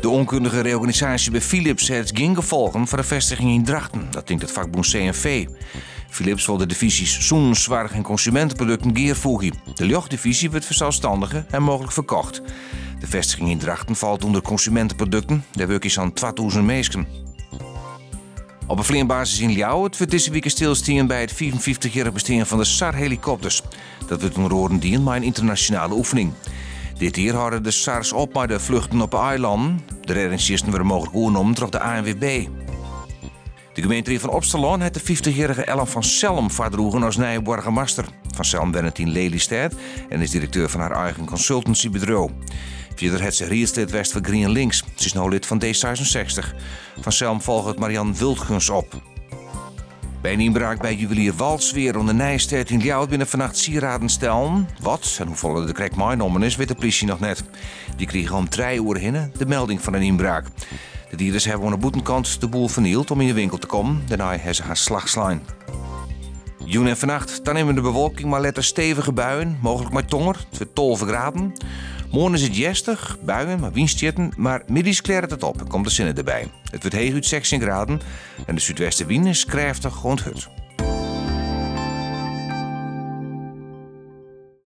De oankundige reorganisaasje by Philips hat gjin gefolgen foar de festiging yn Drachten. Dat tinkt it fakbûn CNV. Philips wol de divyzjes sûnenssoarch en konsuminteproducten gearfoegje. De ljochtdivyzje wurdt ferselsstannige en mooglik ferkocht. De festiging yn Drachten falt ûnder konsuminteproducten. Dêr wurkje sa'n 2000 minsken. Op 'e fleanbasis yn Ljouwert wurdt dizze wike stilstien by it 55-jierrich bestean fan de SAR-helikopters. Dat wurdt ûnder oaren dien mei in ynternasjonale oefening. Dit jier hâlde de SAR's op mei de fluchten op 'e eilannen. De rêdingstsjinsten wurde mooglik oernommen troch de ANWB. De gemeenteried fan Opsterlân hat de 50-jierrige Ellen van Selm foardroegen as nije boargemaster. Van Selm wennet yn Lelystêd en is direkteur fan har eigen konsultansybedriuw. Fierder hat se riedslid west foar GrienLinks. Se is no lid fan D66. Van Selm folget Marian Wultgens op. By in ynbraak by juwelier Walsweer oan de Nijstêd yn Ljouwert binne fannacht sieraden stellen. Wat en hoefolle der krekt meinommen is, wit de plysje noch net. Dy krige om trije oere hinne de melding fan in ynbraak. De dieders hawwe oan de bûtenkant de boel fernield om yn de winkel te kommen. Dêrnei hawwe se har slach slein. Jûn en fannacht tanimmende bewolking, mar letter stevige buien, mooglik mei tonger. It wurdt 12 graden. Moarn is it hjerstich, buien mei wynstjitten, mar middeis klearret it op en komt de sinne derby. It wurdt heechút 16 graden en de súdwestewyn is krêftich oant hurd.